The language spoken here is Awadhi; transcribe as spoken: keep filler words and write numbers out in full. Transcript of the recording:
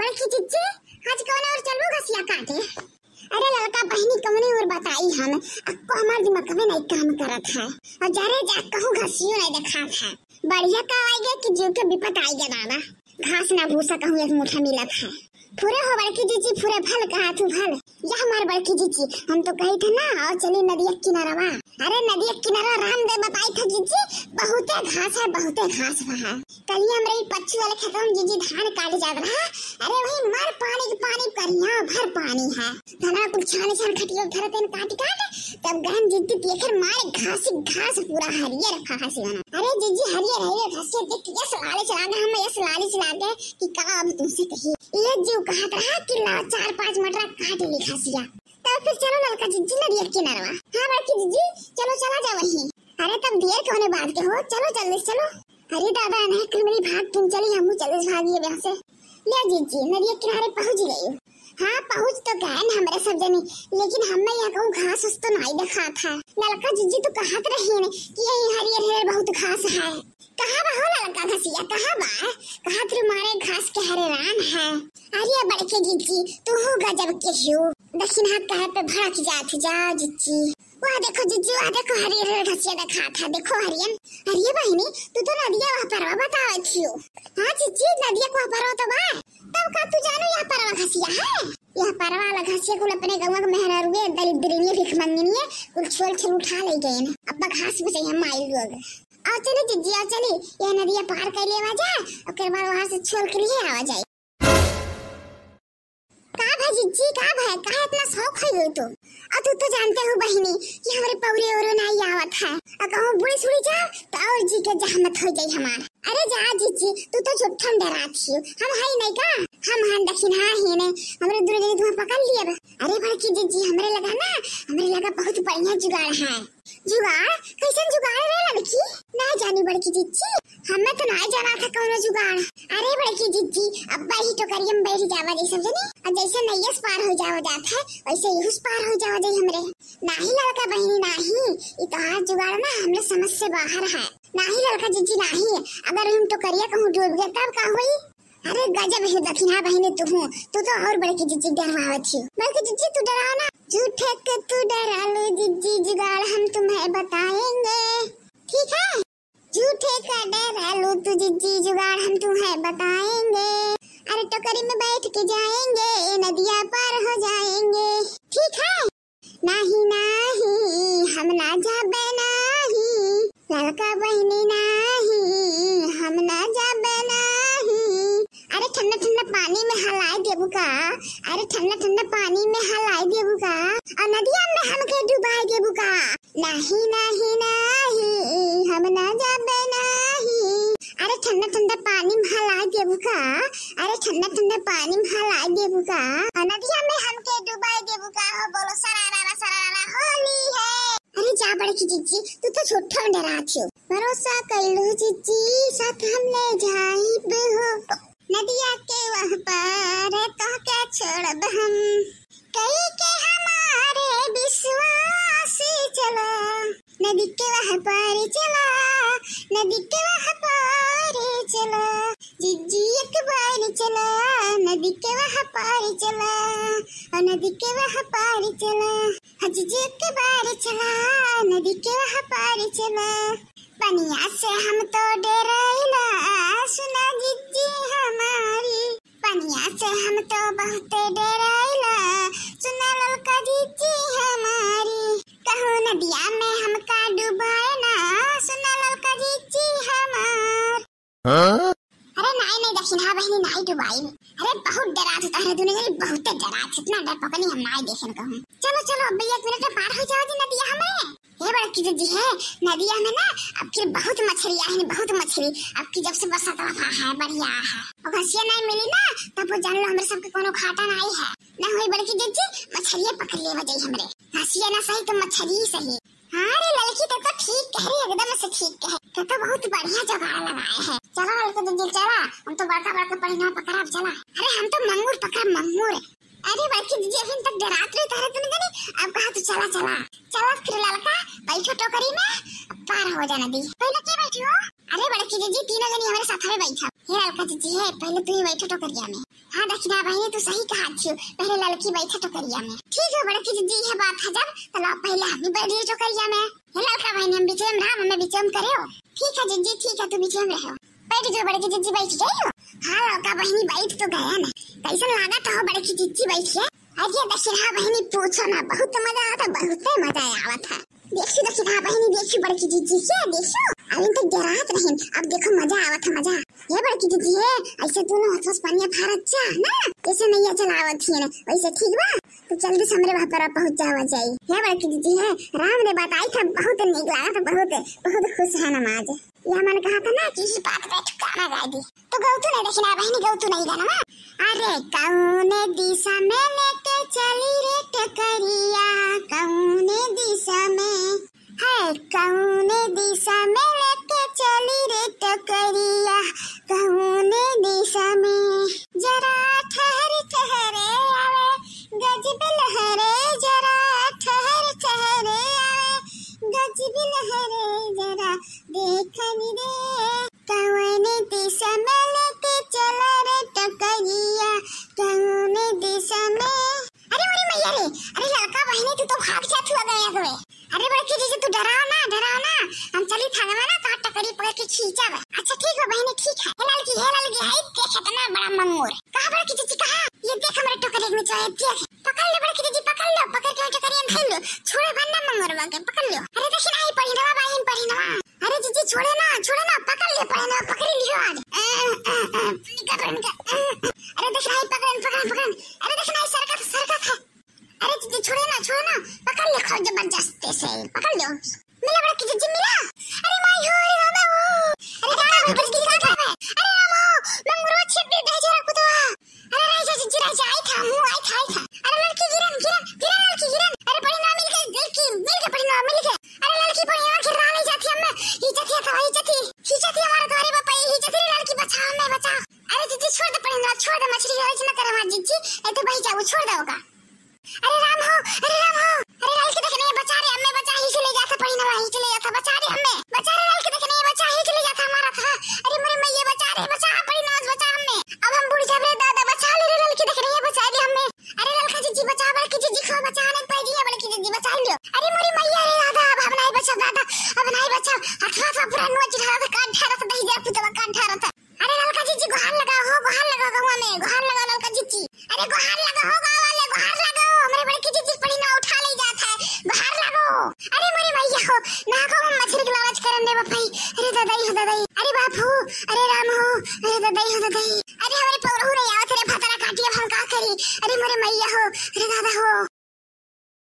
बड़की जिज्जी, आज कौन और चलबो घसिया काटे? अरे ललका बहिनी, कौने और बताई हम, अक्को हमार दिमाग में नहीं काम करत है। और जा रे जा, कहूँ घसियो नहीं देखात है। बढ़िया का आई गए कि जीव के विपत आई गए दादा। घास ना भूसा कहूँ एक मुठा मिलत है। फुरे हो बड़की जिज्जी, फुरे भल कहा तू भल। या हमार बड़की जिज्जी, हम तो कही थे ना, और चली नदिया किनारवा। अरे नदिया किनारवा रामदेव बताई था जिज्जी, बहुते घास है, बहुते घास है। कल ही हमरे ई पच्चू वाले खेतवा में जिज्जी धान काटे जात रहा। अरे वही मार पानी के पानी, करिया भर पानी है। धनवा कुल छाने छान खटिया धरत हैं काट काट। तब गहन जिज्जी देखे मारे घास ही घास, पूरा हरियर घास है। अरे जिज्जी हरियर हरियर घासिया देख के यस लाले चला गए, हम यस लाले चला गए कि का अब तुमसे कही। ये जीव कहत रहा कि ला चार पाँच मटरा काट ली घासिया। तब फिर चलो ललका जिज्जी नदिया किनारवा। हाँ बड़की जिज्जी, चलो चला जा वहीं। अरे तब देर कौने बात के हो, चलो जल्दी से चलो। अरे दादा, नहीं कल मेरी भाग तुम चली, हम जल्दी से भागिए यहाँ से। ले जिज्जी, नदिया किनारे पहुँच गई। हाँ पहुँच तो गए न हमरे सब जने, लेकिन हमें यहाँ कहूँ घास उस तो नहीं दिखा था। ललका जिज्जी तो कहत रही न कि यही हरियर हरियर बहुत घास है। कहाँ बा हो ललका घसिया, कहाँ बा? कहाँ तुम्हारे घास के हरे रान है? अरे बड़के जिज्जी, तू हो गजब के हो। दक्षिण हाथ कहे पे भड़क जात जा जिज्जी। वाह देखो जिज्जी, वाह देखो हरियर हरियर घसिया दिखात है, देखो हरियन। अरे बहिनी, तू तो नदिया वह परवा बतावत हियो। हाँ जिज्जी, नदिया को वह परवा तो बा। तब का तू जानू यह परवा घसिया है? यह परवा वाला घसिया कुल अपने गौवा के मेहरारुए, दरिद्रिनिये, भिखमंगिनिये, कुल छोल छोल उठा ले गए न। अब घास बचे हम माई लोग। आओ चली जिज्जी, आओ चली, यह नदिया पार कर लेवा जा, ओकर बाद वहाँ से छोल के लिए आवा जाए। का भा जिज्जी, का भा, काहे इतना शौक हो गई तू? और तू तो जानते हो बहिनी कि हमरे पौरे ओरे नहीं आवत है, और कहूँ बुड़ी सुड़ी जाओ तो और जी के जहमत हो जाई हमार। अरे जा जिज्जी, तू तो झूठम डरात हियो, हम है नहीं का, हम हन दखिनहा ही ने, हमरे दुनो जने तुम्हें पकड़ लियब। अरे बड़की जिज्जी, हमरे लगा ना, हमरे लगा बहुत बढ़िया जुगाड़ है। जुगाड़? कैसन जुगाड़ रे लड़की? ना जानी बड़की जिज्जी, हमें तो ना जाना था कौनो जुगाड़। अरे बड़की जिज्जी, अब ही टोकरिया में बैठ जावा जाई सब जनी, और जैसे नैया से पार हो जावा जात है, वैसे यहू से पार हो जावा जाई हमरे। नाही ललका बहिनी नाही, ई तोहार जुगाड़ ना हमरे समझ से बाहर है। नाही ललका जिज्जी नाही, अगर हम टोकरिया कहूँ डूब गए तब का होई? अरे गजब है दखिनहा बहिनी तू हूँ, तू तो और बड़की जिज्जी डरवावत हियो। बड़की जिज्जी तू डराओ ना, झूठे के तू डरा लो जिज्जी, जुगाड़ हम तुम्हें बताएंगे, ठीक है? झूठे का डरा लो तू जिज्जी, जुगाड़ हम तुम्हें बताएंगे। अरे टोकरी में बैठ के जाएंगे, नदिया पार हो जाएंगे, ठीक है? नाही नाही, हम ना जाबे नाही, ललका बहिनी नाही, हम ना जाबे नाही। अरे ठंडा ठंडा पानी में हलाए देबू का? अरे ठंडा ठंडा पानी में हलाए देबू का? और नदिया में हमके डुबाए देबू का? नाही नाही नाही, हम ना जाबे नाही। अरे ठंडा ठंडा पानी में हलाए देबू का? अरे ठंडा ठंडा पानी में हलाए देबू का? और नदिया में हमके डुबाए देबू का हो? बोलो सरारा सरारा होली है। अरे जा बड़की जिज्जी, तू तो झूठो डरात हो। भरोसा कैलू जिज्जी, साथ हम ले जाइब हो। नदिया के वह पार तोहके छोड़ब हम। कई के हमारे विश्वास चला, नदी के वह पार चला, नदी के वह पार चला। जिज्जी एक बार चला, नदी के वह पार चला, और नदी के वह पार चला। हाँ जिज्जी एक बार चला, नदी के वह पार चला। पनिया से हम तो डेराइला, सुना जिज्जी हमारी। पनिया से हम तो बहुते डेराइला, सुना ललका जिज्जी हमारी। कहूँ नदिया में हमका डुबाए ना, सुना ललका जिज्जी हमार। हाँ? अरे नाई, नाई दखिनहा बहिनी, नाई डुबाई। अरे बहुत डरात होता है दुनो जनी, बहुते डरात, इतना डरपोकनी हम नाई देखे न कहूँ। चलो, चलो, अब एक मिनट में पार हो जाओ जी नदिया हमरे। हे बड़की जिज्जी है, नदिया में ना अब की बहुत मछरी आहे, बहुत मछरी। अब की जब से बरसात रहा है, बढ़िया है। और घसिया नहीं मिली ना, तब वो जान लो हमरे सबके कोनो घाटा नहीं है। ना होई बड़की जिज्जी, मछरिया पकड़ लेवा जाई हमरे। घसिया ना सही तो मछरी सही। हाँ रे ललकी, ते तो ठीक कह रही, एकदम से ठीक कहे। ते तो बहुत बढ़िया जुगाड़ लगाए है। चला ललकी जिज्जी, चला, हम तो बड़का बड़का पनिया पकड़ब, चला। अरे हम तो मंगूर पकड़ब, मंगूर। अरे बड़की जिज्जी, अभी तक डरात रही तारे तुम जनी, अब कहा तू चला, चला। चला फिर ललका, बैठो टोकरी में, अब पार हो जाना दी। पहले के बैठी हो? अरे बड़की जिज्जी, तीनों जनी हमारे साथ में बैठा। हे ललका जिज्जी है, पहले तू ही बैठो टोकरिया में। हाँ दखिनहा बहिनी, तू सही कहत हियो, पहिले ललकी बैठे टोकरिया में। ठीक है बड़की जिज्जी, इहे बात है जब, तो लाओ पहिले हम ही बैठ जाई टोकरिया में। हे ललका बहिनी, हम बीचे में रहब, हमें बीचे में करेउ। ठीक है जिज्जी, ठीक है, तू बीचे में रहो। बैठ गयो बड़की जिज्जी, बैठ गयो। हाँ ललका बहिनी, बैठ तो गया ना। कैसन लागत हो बड़की जिज्जी बैठ के? अरे दखिनहा बहिनी, पूछो ना, बहुत मजा आवत है, बहुत मजा आवत है। देखियो दखिनहा बहिनी, देखियो बड़की जिज्जी के, देखियो, अभी तक डरात रहिन, अब देखो मजा आवत है, मजा। हे बड़की जिज्जी हे, ऐसे दोनों हथवा से पनिया फारत जा ना, जैसे नैया चलावत हियन, वैसे ठीक बा। तो जल्दी से हमरे वहाँ पर पहुँच जावा जाई। हे बड़की जिज्जी हे, राम रे बताई था, बहुत नीक लागत, बहुत, बहुत खुश है नमाज। या मन कहा था ना कि इसी बात पे ठिकाना गा दी। तो गौतू नहीं दखिनहा बहिनी, गौतू नहीं गाना ना। अरे कौने दिशा में लेके चली रे टकरिया, कौने दिशा में, है कौने दिशा में लेके चली रे टकरिया, कौने दिशा में। जरा ठहर ठहरे आवे गजब लहरे, जरा ठहर ठहरे आवे गजब लहरे, जरा देखन रे। कौने दिशा में लेके चला रे टकरिया, कौने दिशा में। अरे मोरी मैया रे, अरे ललका बहिनी तू तो भाग जात हुआ गया गवे। अरे बड़की जिज्जी तू डराओ ना, डराओ ना, हम चली थाना में ना तो टकरी पकड़ के खींचब। अच्छा ठीक है बहिनी, ठीक है। हे ललकी, हे ललकी, हाय के कितना बड़ा मंगूर। कहाँ बड़की जिज्जी, कहाँ? ये देख हमरे टोकरी के नीचे, ये देख। पकड़ ले बड़की जिज्जी, पकड़ लो, पकड़ के टोकरी में धर लो। छोड़े बंदा मंगूरवा के, पकड़ लो। अरे दखिनहा, ई पड़ी नवा, बहिन पड़ी नवा। अरे जिज्जी छोड़े ना, छोड़े ना, पकड़ ले पड़े ना, पकड़ लियो आज। अ, अ, अ, निकल रे, निकल। अ, अ, अरे दखिनहा, पकड़, पकड़, पकड़। अरे दखिनहा, सरकत, सरकत है। अरे जिज्जी छोड़े ना, छोड़े ना, पकड़ ले खूब जबरदस्ती से, पकड़ लो। मिला बड़की जिज्जी, मिला। अरे माई हो, अरे दादा हो। अरे का बड़की जिज्जी, का बा? अरे राम हो, मंगुरवा छिप दे दे जरा कुतवा। अरे रह जा जिज्जी, रह जा, आई था, हूँ, आई था, आई था। अरे ललकी गिरन, गिरन, गिरन ललकी गिरन। अरे पड़ी ना मिल के, ललकी मिल के पड़ी ना मिल के। अरे ललकी पड़ी ना गिरा ले जाती हमें। ई जतिया था, ई जती, ई जती हमारे द्वारे बापा, ई जती रे ललकी बचा हमें, बचा। अरे जिज्जी छोड़ दे पड़ी ना, छोड़ दे मछली, अरे जितना करे हमारे जिज्जी, ए तो भाई जाओ, छोड़ दे ओका। अरे राम हो, अरे राम हो, अरे ललकी देखने बचा रे हमें, बचा, ही चले जाता पड़ी ना, ही चले जाता, बचा रे हमें, बचा रे ललकी देखने बचा, ही चले जाता हमारा था। अरे मोरे मैया बचा रे, बचा पड़ी ना, बचा हमें। अब हम बुड़ जाबे दादा, बचा ले रे ललकी देखने बचा दे हमें। अरे ललका जिज्जी बचा, बड़की जिज्जी खो बचा, नहीं पाई दिया बड़की जिज्जी बचा लियो। अरे मोरी मैया रे दादा, अब हम नहीं बचा दादा, अब नहीं बचा। हथवा से पूरा नोच ढारत, काट ढारत, दही जरा पुतवा काट ढारत। अरे ललका जिज्जी गोहार लगाओ हो, गोहार लगाओ गौवा में, गोहार लगाओ ललका जिज्जी। अरे गोहार लगाओ हो गाँव वाले, गोहार लगाओ। हमरे बड़की जिज्जी पड़ी ना उठा ले जात है, गोहार लगाओ। अरे मोरी मैया हो, ना को हम मछली के लालच करन दे बापाई। अरे दादाई हो दादाई, अरे बाप हो, अरे राम हो, अरे दादाई हो दादाई। अरे हमरे पौरहू नहीं आवत रे भतरा काटी, अब हम का करी? अरे मोरे मैया हो, अरे दादा हो।